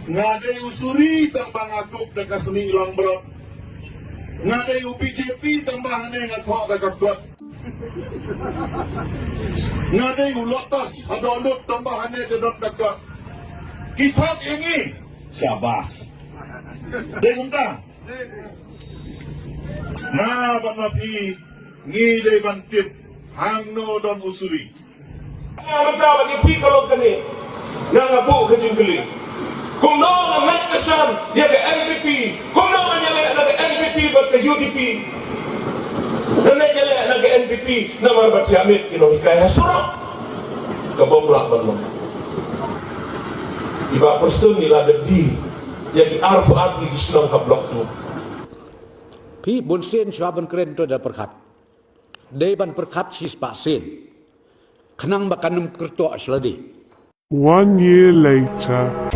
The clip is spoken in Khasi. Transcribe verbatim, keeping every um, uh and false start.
Nga dei u suri tang ba nga kup da ka snieh langbrot. Nga dei u B J P tang ba hangne nga thoh da ka kot. Nga dei u lotus ha dohnud tang ba hangne ka dot da kot. Ki thok ïa ngi. Syabas. Dei kumta. Nga bad ma phi ngi dei ban tip hangno don u suri. Nga mynta bad ïa phi ka long kane. Nga nga buh ka jingkylli. Kumno nga ngeit ka shan ïa ka N P P. Kumno nga ïaleh na ka N P P bad ka U D P. Nga ngeit ïaleh na ka N P P namar ba thiah miet ki nonghikai ha surok. Ka bym lah ban long. I Bah Prestone i la dep die ïa ki arphew ar tylli ki shnong ka Block two. Phi bun sien shuwa ban kren to da pyrkhat. Dei ban pyrkhat shispah sien. Khnang ba kan ym kyrtoh sha lade. One year later.